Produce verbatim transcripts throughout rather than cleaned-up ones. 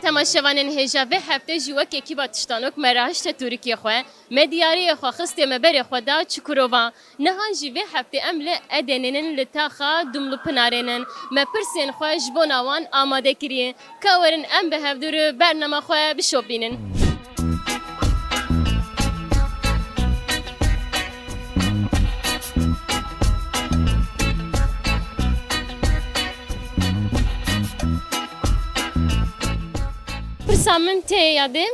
Temaşevanên hêja, vê heftê jî wek ekîba Tiştanok me rahişte Tirkiyê xwe, me diyariyê xwe xistê me berê xwe da Çukurova. Niha jî vê heftê em li Edenênin li taxa Dumlupınarê nin. Me pirsên xwe ji bona wan amade kiriye. Ka werin em bi hevdû re bernama xwe bişopînin. Pirsa min tê yadê.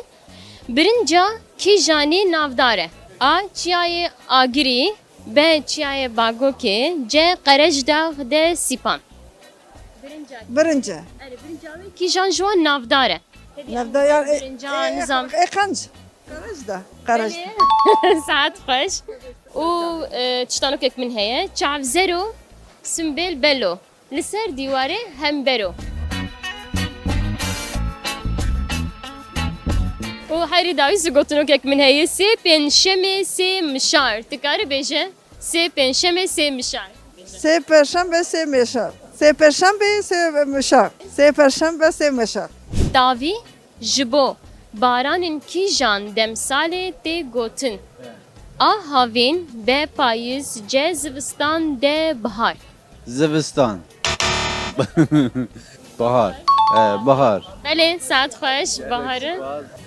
Birinca kîjanî navdar e? A. Çiyayê Agirî, B. Çiyayê Bagokê, C. Qerecdax, D. Sîpan. Birinca. Birinci. Erê, birinca wê kîjan ji wan navdar e? Navdar ya, e, Birinca e, e, nizam. E, Qenc. Qerecdax. Qerecdax. Belê. Saet xweş. Û, e, tiştanokek min heye. Çavzero, Simbêl Belo. Li ser dîwarê hembero. Û herî dawî zû gotinokek min heye, sê pêncşemê sê mişar. Tu karî bêje, sê pêncşemê sê mişar. Sê perşembe sê meşar. Sê perşembe sê meşar. Sê perşembe sê meşar. Dawî. Ji bo baranên kîjan demsalê tê gotin? A havîn, B payîz, C zivistan, D bihar. Zivistan. Bahar. E, bahar. Belê, saet xweş, bahar e.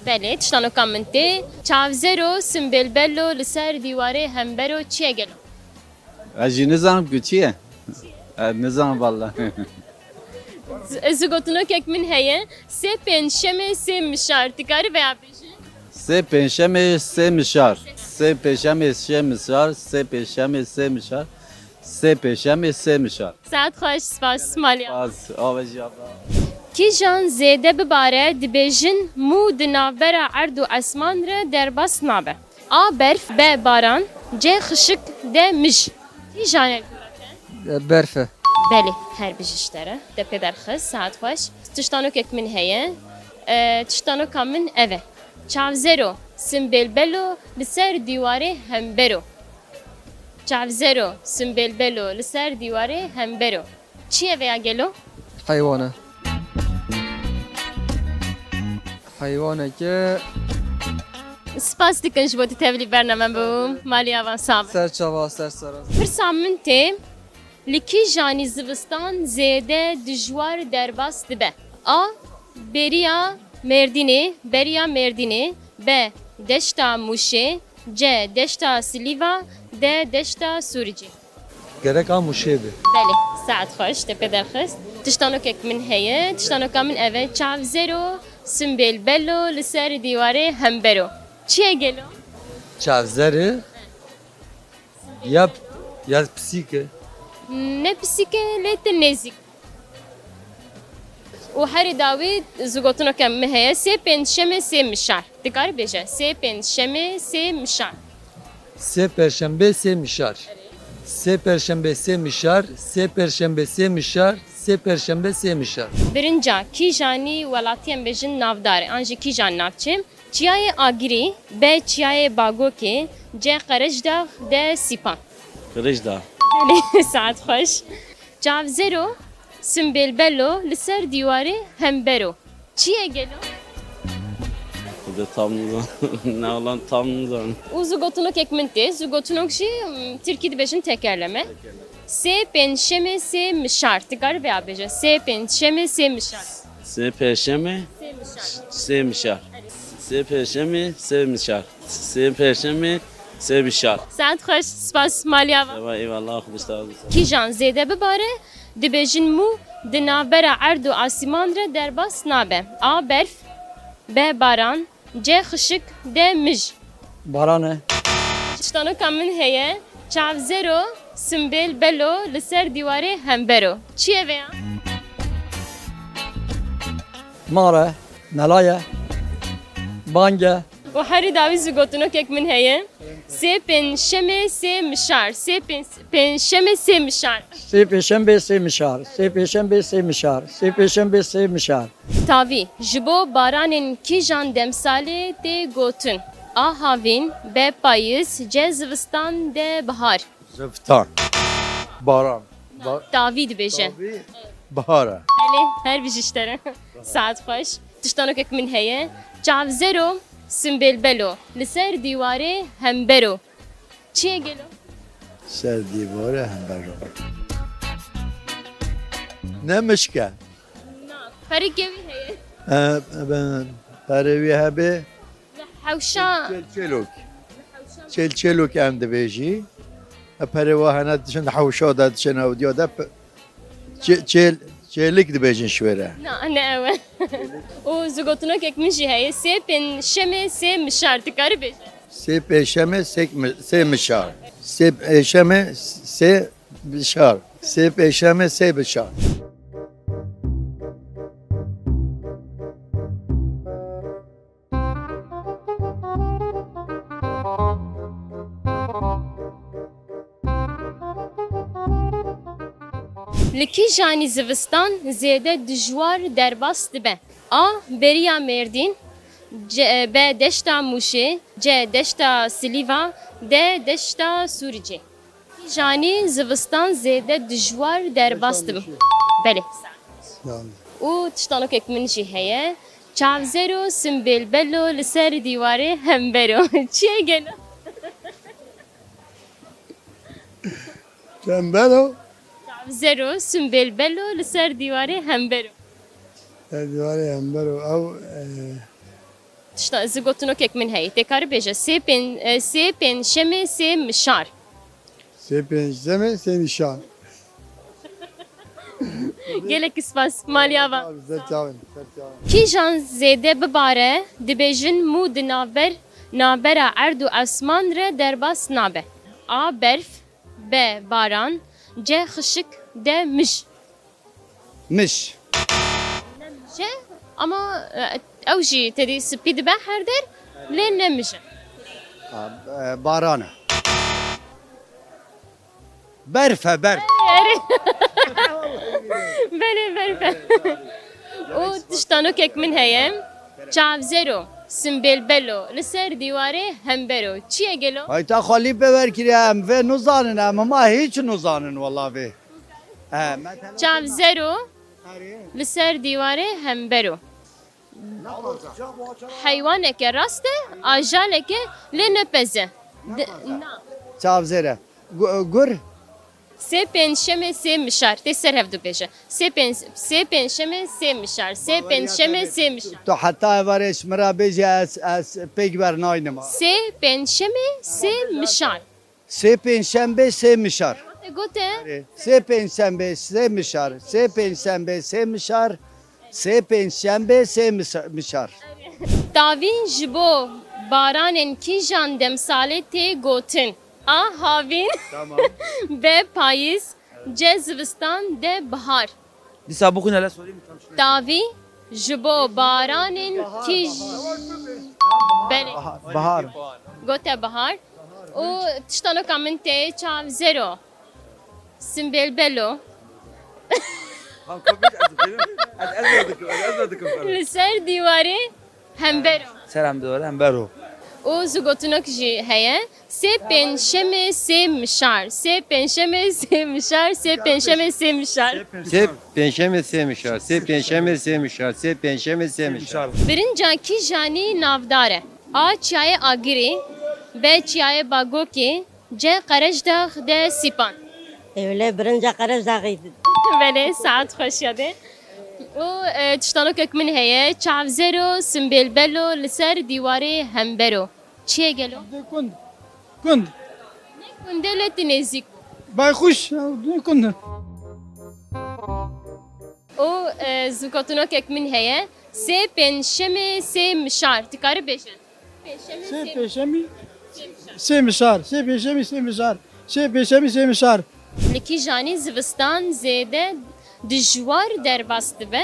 Belê, tiştanoka min tê. Çavzero, simbêl bello, li ser dîwarê hembero, çi ye gelo? Ez jî nizanim ku çi ye. Ez nizanim vallahi. Ez ê gotinokek min heye. Sê pêncşemê sê mişar. Dikarî veya bêjî? Sê pêncşemê sê mişar. Sê pêncşemê sê mişar. Sê pêncşemê sê mişar. Sê pêncşemê sê mişar. Saet xweş, spas, maliya. Spas, ava jî ava. Kîjan zêde bibare, dibêjin mû di navbera erd û esman re derbas nabe. A berf, B baran, C xişik, D mij. Kîjan e li gora te? E, berf e. Belê, her bijî ji te re. Te pê derxist, saet xweş. Tiştanokek min heye. E, tiştanoka min ev e. Çavzero, simbêl belo, li ser dîwarê hembero. Çavzero, simbêl belo, li ser dîwarê hembero. Çi ye vêya gelo? Heywan e. Heywaneke. Spas dikin ji bo tu tevlî bername bû. Malî avan sax be. Ser çava, ser sera. Pirsa min tê, li kîjanî zivistan zêde dijwar derbas dibe? A. Beriya Mêrdînê, beriya Mêrdînê. B. Deşta Mûşê. C. Deşta Silîva. D. Deşta Sûricî. Gerek a Mûşê be. Belê, saet xweş, te pê derxist. Tiştanokek min heye, tiştanoka min ev e, çavzero, simbêl belo, li ser dîwarê hembero. Çi ye gelo? Çavzerê ya, ya pisîk e. Ne pisîk e, lê tu nêzîk. Û herî dawî zû gotinokek min heye, sê pêncşemê sê mişar. Dikarî bêje, sê pêncşemê sê mişar. Sê perşembe sê mişar. Sê perşembe sê mişar. Sê perşembe sê mişar. Sê perşembe sê mişar. Birinca, kîjanî welatî em bêjin navdar e, an jî kîjan navçe? Çiyayê Agirî, B Çiyayê Bagokê, C Qerecdax, D Sîpan. Qerecdax. Belê, saet xweş. Çavzero, simbêl belo, li ser dîwarê hembero. Çi ye gelo? Xwedê tam nizanim. Ne, wala tam nizanim. Û zû gotinokek min tê. Zû gotinok jî, m, tirkî dibêjin tekerleme. Sê pêncşemê sê mişar. Dikarî vêya bêje. Sê pêncşemê sê mişar. Sê pêncşemê sê mişar. Sê mişar. Sê pêncşemê sê mişar. Sê pêncşemê sê mişar. Saet xweş, spas, malî ava. Eyvallah, eyvallah, xwedê ji te razî. Kîjan zêde bibare, dibêjin mû di navbera erd û asîman re derbas nabe. A berf, B baran, C xişik, D mij. Baran e. Tiştanoka min heye, çavzero, simbêl belo, li ser dîwarê hembero. Çi ye vêya? Mar e, mela ye, bang e. Û herî dawî zû gotinokek min heye. Sê pêncşemê sê mişar. Sê pênc-, pêncşemê sê mişar. Sê pêşembe sê mişar. Sê pêşembe sê mişar. Sê pêşembe sê mişar. Tavî, ji bo baranên kîjan demsalê tê gotin? A havîn, B payîz, C zivistan, D bihar. Zivistan. Baran. Ba- Tavî dibêje. Tavî. Bihar e. Belê, her bijî ji te re. Saet xweş. Tiştanokek min heye. Çavzero, simbêlbelo, li ser dîwarê hembero. Çi ye gelo? Ser dîwarê hembero. Ne mişk e. Na, perikê wî heye. E, ben, perê wî hebe. Li hewşa. Çêl, çêlok. Çêl, çêlok em dibêjî. E, perê wa hene diçin hewşa de, diçin ewdiya de. Çê-, çêl-, çêlik dibêjin ji wê re. Na, ne ew e. Û zigotinokek min jî heye. Sê pênşemê sê mişar, dikarî bêje? Sê pênşemê sê mi-, sê mişar. Sê pênşemê sê mişar. Sê pênşemê sê mişar. Li kîjanî zivistan zêde dijwar derbas dibe? A, beriya Mêrdîn, C, B, deşta Mûşê, C, deşta Silîva, D, deşta Sûricê. Kîjanî zivistan zêde dijwar derbas dibe? Belê. Yanlış. Û tiştanokek min jî heye. Çavzero, simbêlbelo, li ser dîwarê hembero. Çi ye gelo? Hembero. Çavzero, simbêlbelo, li ser dîwarê hembero. Ser dîwarê hembero. Ew, e, Tişta, zigotinokek min heye. Tê karî bêje. Sê pên-, e, sê pênşemê sê mişar. Sê pênşemê sê mişar. Gelek spas. Malî ava. Ser çavên, ser çavên. Kîjan zêde bibare, dibêjin mû di navber, navbera erd û esman re derbas nabe? A, berf, B, baran, C, xişik, D, mij. Mij. Mij e, ama, e, ew jî tedî spî dibe her der, lê ne mij e. A, e, baran e. Berf e, berf. Erê. Belê, berf e. Û tiştanokek min heye. Çavzero, simbêlbelo, li ser dîwarê hembero. Çi ye gelo? Hayta xwe lî pê werkiriye, em vê nuzanin, em hema hîç nuzanin wela vê. E, mesela Çavzero, Erê. Li ser dîwarê hembero. Heywaneke rast e, ajaleke lê ne pez e. De, na. Çavzêre. Gu-, gur. Sê pênşemê sê mişar. Tê ser hevdu bêje. Sê pên-, sê pênşemê sê mişar. Sê pênşemê sê mişar. Tu heta êvarê ji min re bêje ez, ez pêk bernaynim. Sê pênşemê sê mişar. Sê pênşembe sê mişar. Te gote? Erê. Sê pênşembe sê mişar. Sê pênşembe sê mişar. Sê pênşembe sê misa-, mişar. Tavîn ji bo baranên kîjan demsalê tê gotin? A, havîn. Tamam. B, payîz. C, zivistan. D, bihar. Dîsa bixwîne, hele sorî min tam şûnê. Tavî ji bo baranên kîj-, belê. Baha-, bahar. Gote bahar. Û tiştanoka min tê çavzero. Simbêlbelo. Tam kabul ez dikim. Ez, ez ne dikim, ez, ez ne dikim. Li ser dîwarê Hembero. Ser hembero, hembero. Û zigotinok jî heye. Sê pênşemê sê mişar. Sê pênşemê sê mişar. Sê pênşemê sê mişar. Sê pênşemê sê mişar. Sê pênşemê sê mişar. Sê pênşemê sê mişar. Birinca kîjanî navdar e? A, Çiyayê Agirî. B, Çiyayê Bagokê. C, Qerejdax, D, Sîpan. Ewle birinca Qerejdaxî. Belê, saet xweş yadê. Û, e, tiştanokek min heye, çavzero, simbêlbelo, li ser dîwarê hembero. Çi ye gelo? Kund. Kund. Ne kund e, lê tu nêzîk. Bayxuş, kund. Û, e, zigotinokek min heye, sê pênşemê sê mişar. Dikarî bêje? Sê pêşemî sê mişar. Sê pêşemî sê mişar. Sê pêşemî sê mişar. Li kîjanî zivistan zêde dijwar derbas dibe?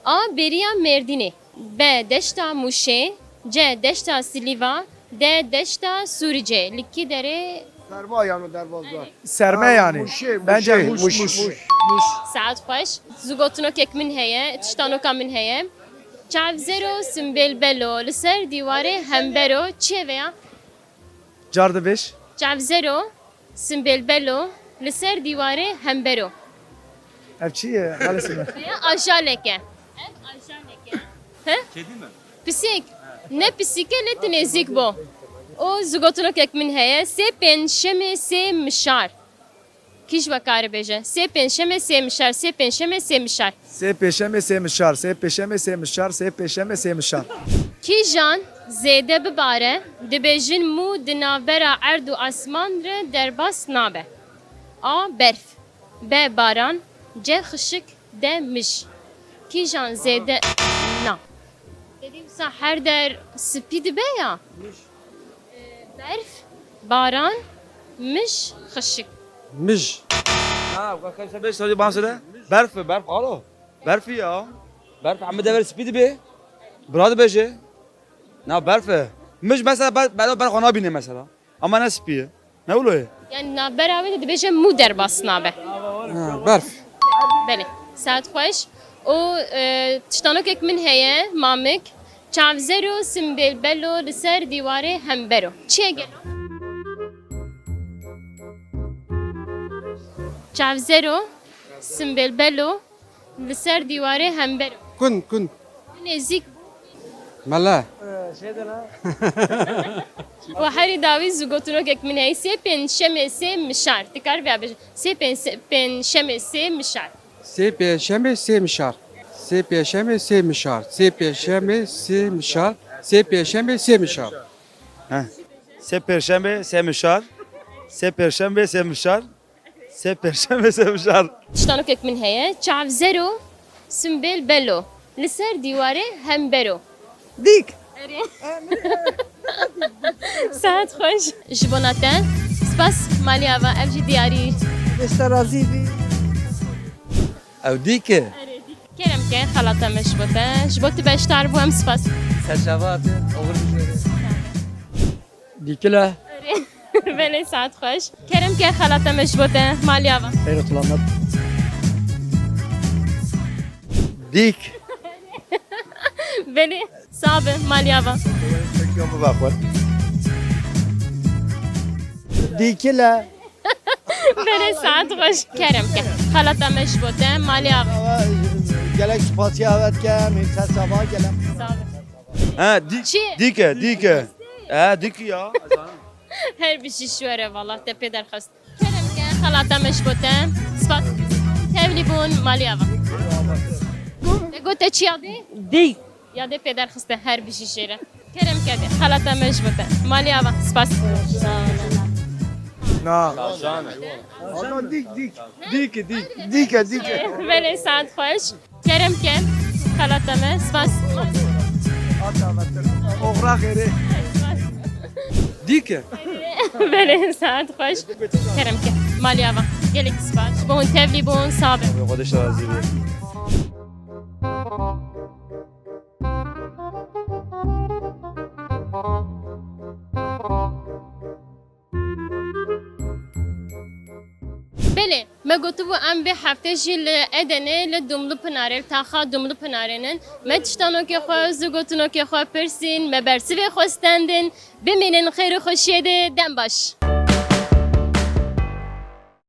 A, bêriya Mêrdînê. B, deşta Mûşê. C, deşta Silîva. D, deşta Sûricê. Li kî derê? Serma yanî derbas dibe. Serme yanî. Mûşê, bence Mûşê, Mûş, Mûş, Mûş, Mûş. Mûş. Saet xweş. Zigotinokek min heye, tiştanoka min heye. Çavzero, simbêlbelo, li ser dîwarê hembero, çi ye vêya? Car dibêj. Çavzero, simbêlbelo, li ser dîwarê hembero. Ev çi ye? Xalesî me. Vêya ajalek e. Ev ajalek e. He? Kedi mi? Pisîk. Ne pisîk e, lê tu nêzîk bû. Û zigotinokek min heye. Sê pêncşemê, sê mişar. Kî ji we kare bêje? Sê pêncşemê, sê mişar, sê pêncşemê, sê mişar. Sê pêşemê, sê mişar, sê pêşemê, sê mişar, sê pêşemê, sê mişar. Kîjan zêde bibare, dibêjin mû di navbera erd û asman re derbas nabe? A. Berf. B. Baran. C. Xişik. D. Mij. Kîjan zêde na? Te dî wisa her der spî dibe ya? Berf, baran, mij, xişik. Mij. Ha, wek sen beş sarı ban söyle. Berf, berf, alo. Berf ya. Berf, hemî dever spî dibe. Bira dibêje. Na, berf e. Mij mesela ber-, ber-, berf xwe nabîne mesela. Ama ne spî ye. Ne wilo ye? Yani navbera wê de dibêje mû derbas nabe. Ha, berf. Belê. Saet xweş. Û, e, tiştanokek min heye, mamik. Çavzero, simbêl belo, li ser dîwarê hembero. Çi ye gelo? Çavzero, simbêl belo, li ser dîwarê hembero. Kun, kun. Nêzîk. Mele. Û herî dawî zigotinokek min heye. Sê pêncşemê, sê mişar. Ti kar vê bêje. Sê pênc-, sê pêncşemê, sê mişar. Sê pêncşemê, sê mişar. Sê pêncşemê, sê mişar. Sê pêncşemê, sê mişar. Sê pêncşemê, sê mişar. Heh. Sê pêncşemê, sê mişar. Sê pêncşemê, sê mişar. Sê pêncşemê, sê mişar. Tiştanokek min heye. Çavzero, simbêl belo. Li ser dîwarê hembero. Dîk. Erê. Saet xweş. Ji bona te. Spas, malî ava, ev jî diyarî. Desta razî bî. Ew dîk e. Kerem ke, xelata me ji bo te. Ji bo tu beşdar bû, em spas. Serçava te, oxir bijêre. Dîkile. Belê, saet xweş. Kerem ke, xelata me ji bo te. Malî ava. Xeyr û selamet. Dîk. Belê, sabe, malî ava. Dîkile. Belê, saet xweş. Kerem ke, xelata me ji bo te. Malî ava. Gelek spasiya we dikem, hêmser çava gelek. Sabe. Ha, dî-, Çi? Dîke, dîke. Ha, dîke ya. Her bijî ji we re, valla te pê derxist. Kerem ke, xelata me ji bo te. Spas. Tevlî bûn, malî ava. Te got te çi yadê? Dîk. Yadê pê derxiste, her bijî jê re. Kerem ke, xelata me ji bo te. Malî ava, spas. Na. Dîk, dîk. Dîk, dîk. Dîke, dîke. Belê, saet xweş. Kerem ke, xelata me, spas. Oxra xêrê. Dîke. Belê, saet xweş. Kerem ke, malî ava. Gelek spas. Ji bo hûn tevlî bûn, sabe. Xwedê ji te razî be. Belê, me gotibû em vê heftê jî li Edenê, li Dumlupınarê, li taxa Dumlupınarê nin. Me tiştanokê xwe, zigotinokê xwe pirsîn, me bersivê xwe stendin. Bimînin xêr û xweşiyê de, dem baş.